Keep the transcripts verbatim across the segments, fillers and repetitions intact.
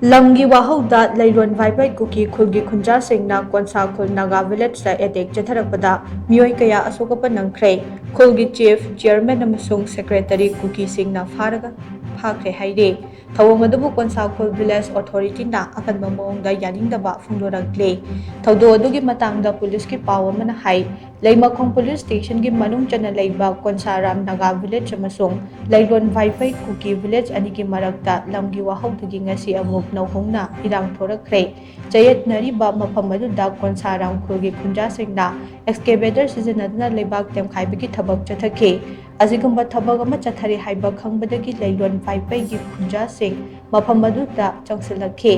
ꯂꯝꯒꯤ ꯋꯥꯍꯧꯗ ꯂꯩꯔꯣꯟ ꯚꯥꯏꯕꯩ ꯀꯨꯀꯤ ꯈꯨꯜꯒꯤ ꯈꯨꯟꯖꯥꯁꯤꯡꯅ ꯀꯣꯟꯁꯥ ꯈꯨꯜ ꯅꯥꯒꯥ ꯚꯤꯂꯦꯖꯇ ꯑꯦꯇꯦꯛ ꯆꯠꯊꯔꯛꯄꯗ ꯃꯤꯑꯣꯏ ꯀꯌꯥ ꯑꯁꯣꯛ ꯑꯄꯟ ꯅꯪꯈ꯭ꯔꯦ꯫ ꯈꯨꯜꯒꯤ ꯆꯤꯐ, ꯆꯤꯌꯔꯃꯦꯟ ꯑꯃꯁꯨꯡ ꯁꯦꯀ꯭ꯔꯦꯇꯔꯤ ꯀꯨꯀꯤꯁꯤꯡꯅ ꯐꯥꯔꯒ ꯐꯥꯈ꯭ꯔꯦ ꯍꯥꯏꯔꯤ꯫ ꯊꯧꯑꯣꯡ ꯑꯗꯨꯕꯨ ꯀꯣꯟꯁꯥ ꯈꯨꯜ ꯚꯤꯂꯦꯖ ꯑꯣꯊꯣꯔꯤꯇꯤꯅ ꯑꯀꯟꯕ ꯃꯑꯣꯡꯗ ꯌꯥꯅꯤꯡꯗꯕ ꯐꯣꯡꯗꯣꯔꯛꯂꯦ꯫ ꯊꯧꯗꯣꯛ ꯑꯗꯨꯒꯤ ꯃꯇꯥꯡꯗ ꯄꯨꯂꯤꯁꯀꯤ ꯄꯥꯎ ꯑꯃꯅ ꯍꯥꯏ, ꯂꯩꯃꯈꯣꯡ ꯄꯨꯂꯤꯁ ꯁ꯭ꯇꯦꯁꯟꯒꯤ ꯃꯅꯨꯡ ꯆꯟꯅ ꯂꯩꯕ ꯀꯣꯟꯁꯥꯔꯥꯝ ꯅꯥꯒꯥ ꯚꯤꯂꯦꯖ ꯑꯃꯁꯨꯡ ꯂꯩꯔꯣꯟ ꯚꯥꯏꯄꯩ ꯀꯨꯀꯤ ꯚꯤꯂꯦꯖ ꯑꯅꯤꯒꯤ ꯃꯔꯛꯇ ꯂꯝꯒꯤ ꯋꯥꯍꯧꯗꯒꯤ ꯉꯁꯤ ꯑꯃꯨꯛ ꯅꯧꯍꯧꯅ ꯏꯔꯥꯡ ꯊꯣꯔꯛꯈ꯭ꯔꯦ꯫ ꯆꯌꯦꯠꯅꯔꯤꯕ ꯃꯐꯝ ꯑꯗꯨꯗ ꯀꯣꯟꯁꯥꯔꯥꯝ ꯈꯨꯜꯒꯤ ꯈꯨꯟꯖꯥꯁꯤꯡꯅ ꯑꯦꯛꯁꯀꯦꯚꯦꯇꯔ ꯁꯤꯖꯤꯟꯅꯗꯨꯅ ꯂꯩꯕꯥꯛ ꯇꯦꯝꯈꯥꯏꯕꯒꯤ ꯊꯕꯛ ꯆꯠꯊꯈꯤ꯫ ꯑꯁꯤꯒꯨꯝꯕ ꯊꯕꯛ ꯑꯃ ꯆꯠꯊꯔꯤ ꯍꯥꯏꯕ ꯈꯪꯕꯗꯒꯤ ꯂꯩꯔꯣꯟ ꯚꯥꯏꯄꯩꯒꯤ ꯈꯨꯟꯖꯥꯁꯤꯡ ꯃꯐꯝ ꯑꯗꯨꯗ ꯆꯪꯁꯤꯜꯂꯛꯈꯤ꯫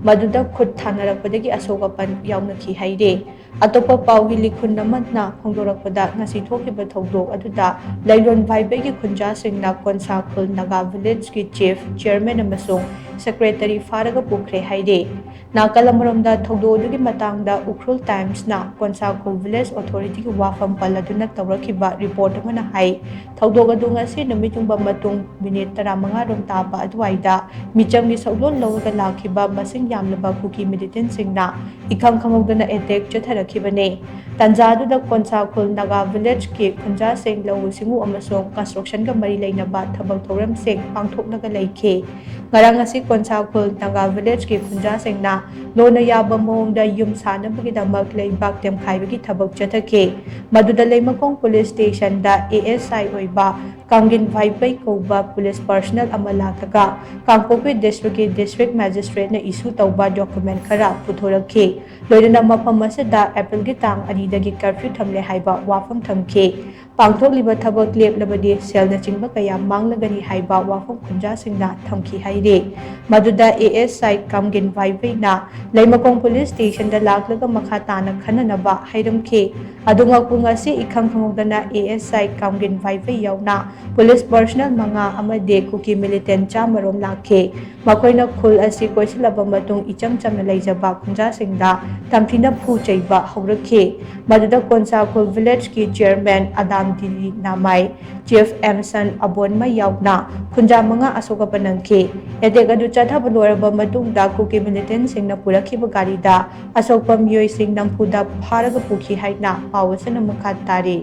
ꯃꯗꯨꯗ ꯈꯨꯠ ꯊꯥꯅꯔꯛꯄꯗꯒꯤ ꯑꯁꯣꯛ ꯑꯄꯟ ꯌꯥꯎꯅꯈꯤ ꯍꯥꯏꯔꯤ꯫ ꯑꯇꯣꯞꯄ ꯄꯥꯎꯒꯤ ꯂꯤꯈꯨꯟ ꯑꯃꯅ ꯐꯣꯡꯗꯣꯔꯛꯄꯗ, ꯉꯁꯤ ꯊꯣꯛꯈꯤꯕ ꯊꯧꯗꯣꯛ ꯑꯗꯨꯗ ꯂꯩꯔꯣꯟ ꯚꯥꯏꯕꯩꯒꯤ ꯈꯨꯟꯖꯥꯁꯤꯡꯅ ꯀꯣꯟꯁꯥ ꯈꯨꯜ ꯅꯥꯒꯥ ꯚꯤꯂꯦꯖꯀꯤ ꯆꯤꯐ, ꯆꯤꯌꯔꯃꯦꯟ ꯑꯃꯁꯨꯡ ꯁꯦꯀ꯭ꯔꯦꯇꯔꯤ ꯐꯥꯔꯒ ꯄꯨꯈ꯭ꯔꯦ ꯍꯥꯏꯔꯤ꯫ ꯅꯥꯀꯜ ꯑꯃꯔꯣꯝꯗ ꯊꯧꯗꯣꯛ ꯑꯗꯨꯒꯤ ꯃꯇꯥꯡꯗ ꯎꯈ꯭ꯔꯨꯜ ꯇꯥꯏꯝꯁꯅ ꯀꯣꯟꯁꯥ ꯈꯨꯜ ꯚꯤꯂꯦꯖ ꯑꯣꯊꯣꯔꯤꯇꯤꯒꯤ ꯋꯥꯐꯝ ꯄꯜꯂꯗꯨꯅ ꯇꯧꯔꯛꯈꯤꯕ ꯔꯤꯄꯣꯔꯠ ꯑꯃꯅ ꯍꯥꯏ, ꯊꯧꯗꯣꯛ ꯑꯗꯨ ꯉꯁꯤ ꯅꯨꯃꯤꯠ ꯌꯨꯡꯕ ꯃꯇꯨꯡ ꯃꯤꯅꯤꯠ ꯇꯔꯥꯃꯉꯥ ꯔꯣꯝ ꯇꯥꯕ ꯑꯗꯨꯋꯥꯏꯗ ꯃꯤꯆꯝꯒꯤ ꯁꯛꯂꯣꯟ ꯂꯧꯔꯒ ꯂꯥꯛꯈꯤꯕ ꯃꯁꯤꯡ ꯌꯥꯝꯂꯕ ꯀꯨꯀꯤ ꯃꯤꯂꯤꯇꯦꯟꯠꯁꯤꯡꯅ ꯏꯈꯪ ꯈꯪꯍꯧꯗꯅ ꯑꯦꯇꯦꯛ ꯆꯠꯊꯔꯛꯈꯤꯕꯅꯤ꯫ ꯇꯥꯟꯖꯥ ꯑꯗꯨꯗ ꯀꯣꯟꯁꯥ ꯈꯨꯜ ꯅꯥꯒꯥ ꯚꯤꯂꯦꯖꯀꯤ ꯈꯨꯟꯖꯥꯁꯤꯡ ꯂꯧꯎ ꯁꯤꯡꯎ ꯑꯃꯁꯨꯡ ꯀꯟꯁꯇ꯭ꯔꯛꯁꯟꯒ ꯃꯔꯤ ꯂꯩꯅꯕ ꯊꯕꯛ ꯊꯧꯔꯝꯁꯤꯡ ꯄꯥꯡꯊꯣꯛꯂꯒ ꯂꯩꯈꯤ꯫ ꯉꯔꯥꯡ ꯑꯁꯤ ꯀꯣꯟꯁꯥ ꯈꯨꯜ ꯅꯥꯒꯥ ꯚꯤꯂꯦꯖꯀꯤ ꯈꯨꯟꯖꯥꯁꯤꯡꯅ ꯂꯣꯟꯅ ꯌꯥꯕ ꯃꯑꯣꯡꯗ ꯌꯨꯝ ꯁꯥꯅꯕꯒꯤꯗꯃꯛ ꯂꯩꯕꯥꯛ ꯇꯦꯝꯈꯥꯏꯕꯒꯤ ꯊꯕꯛ ꯆꯠꯊꯈꯤ꯫ ꯃꯗꯨꯗ ꯂꯩꯃꯈꯣꯡ ꯄꯨꯂꯤꯁ ꯁ꯭ꯇꯦꯁꯟꯗ ꯑꯦ ꯑꯦꯁ ꯑꯥꯏ ꯑꯣꯏꯕ ꯀꯥꯝꯒꯤꯟ ꯚꯥꯏꯄꯩ ꯀꯧꯕ ꯄꯨꯂꯤꯁ ꯄꯔꯁꯅꯦꯜ ꯑꯃ ꯂꯥꯛꯂꯒ ꯀꯥꯡꯄꯣꯛꯄꯤ ꯗꯤꯁꯇ꯭ꯔꯤꯛꯀꯤ ꯗꯤꯁꯇ꯭ꯔꯤꯛ ꯃꯦꯖꯤꯁꯇ꯭ꯔꯦꯠꯅ ꯏꯁꯨ ꯇꯧꯕ ꯗꯣꯀꯨꯃꯦꯟ ꯈꯔ ꯄꯨꯊꯣꯔꯛꯈꯤ꯫ ꯂꯣꯏꯅꯅ ꯃꯐꯝ ꯑꯁꯤꯗ ꯑꯦꯄ꯭ꯔꯤꯜꯒꯤ ꯇꯥꯡ ꯑꯅꯤꯗꯒꯤ ꯀꯔꯐ꯭ꯌꯨ ꯊꯝꯂꯦ ꯍꯥꯏꯕ ꯋꯥꯐꯝ ꯊꯝꯈꯤ꯫ ꯄꯥꯡꯊꯣꯛꯂꯤꯕ ꯊꯕꯛ ꯂꯦꯞꯂꯕꯗꯤ ꯁꯦꯜꯅꯆꯤꯡꯕ ꯀꯌꯥ ꯃꯥꯡꯂꯒꯅꯤ ꯍꯥꯏꯕ ꯋꯥꯐꯝ ꯈꯨꯟꯖꯥꯁꯤꯡꯅ ꯊꯝꯈꯤ ꯍꯥꯏꯔꯤ꯫ ꯃꯗꯨꯗ ꯑꯦ ꯑꯦꯁ ꯑꯥꯏ ꯀꯥꯝꯒꯤꯟ ꯚꯥꯏꯄꯩꯅ ꯂꯩꯃꯈꯣꯡ ꯄꯨꯂꯤꯁ ꯁ꯭ꯇꯦꯁꯟꯗ ꯂꯥꯛꯂꯒ ꯃꯈꯥ ꯇꯥꯅ ꯈꯟꯅꯅꯕ ꯍꯥꯏꯔꯝꯈꯤ꯫ ꯑꯗꯨꯃꯛꯄꯨ ꯉꯁꯤ ꯏꯈꯪ ꯈꯪꯍꯧꯗꯅ ꯑꯦ ꯑꯦꯁ ꯑꯥꯏ ꯀꯥꯝꯒꯤꯟ ꯚꯥꯏꯄꯩ ꯌꯥꯎꯅ ꯄꯨꯂꯤꯁ ꯄꯔꯁꯅꯦꯜ ꯃꯉꯥ ꯑꯃꯗꯤ ꯀꯨꯀꯤ ꯃꯤꯂꯤꯇꯦꯟ ꯆꯥꯝꯃꯔꯣꯝ ꯂꯥꯛꯈꯤ꯫ ꯃꯈꯣꯏꯅ ꯈꯨꯜ ꯑꯁꯤ ꯀꯣꯏꯁꯤꯜꯂꯕ ꯃꯇꯨꯡ ꯏꯆꯝ ꯆꯝꯅ ꯂꯩꯖꯕ ꯈꯨꯟꯖꯥꯁꯤꯡꯗ ꯇꯝꯊꯤꯅ ꯐꯨ ꯆꯩꯕ ꯍꯧꯔꯛꯈꯤ꯫ ꯃꯗꯨꯗ ꯀꯣꯟꯁꯥ ꯈꯨꯜ ꯚꯤꯂꯦꯖꯀꯤ ꯆꯤꯌꯔꯃꯦꯟ ꯑꯗꯥꯝ ꯗꯤꯂꯤ ꯅꯥꯃꯥꯏ, ꯆꯤꯐ ꯑꯦꯝꯁꯟ ꯑꯕꯣꯟꯃ ꯌꯥꯎꯅ ꯈꯨꯟꯖꯥ ꯃꯉꯥ ꯑꯁꯣꯛ ꯑꯄꯟ ꯅꯪꯈꯤ꯫ ꯑꯦꯇꯦꯛ ꯑꯗꯨ ꯆꯠꯊꯕ ꯂꯣꯏꯔꯕ ꯃꯇꯨꯡꯗ ꯀꯨꯀꯤ ꯃꯤꯂꯤꯇꯦꯟꯁꯤꯡꯅ ꯄꯨꯔꯛꯈꯤꯕ ꯒꯥꯔꯤꯗ ꯑꯁꯣꯛꯄ ꯃꯤꯑꯣꯏꯁꯤꯡ ꯅꯝꯐꯨꯗ ꯐꯥꯔꯒ ꯄꯨꯈꯤ ꯍꯥꯏꯅ ꯄꯥꯎ ꯑꯁꯤꯅ ꯃꯈꯥ ꯇꯥꯔꯤ꯫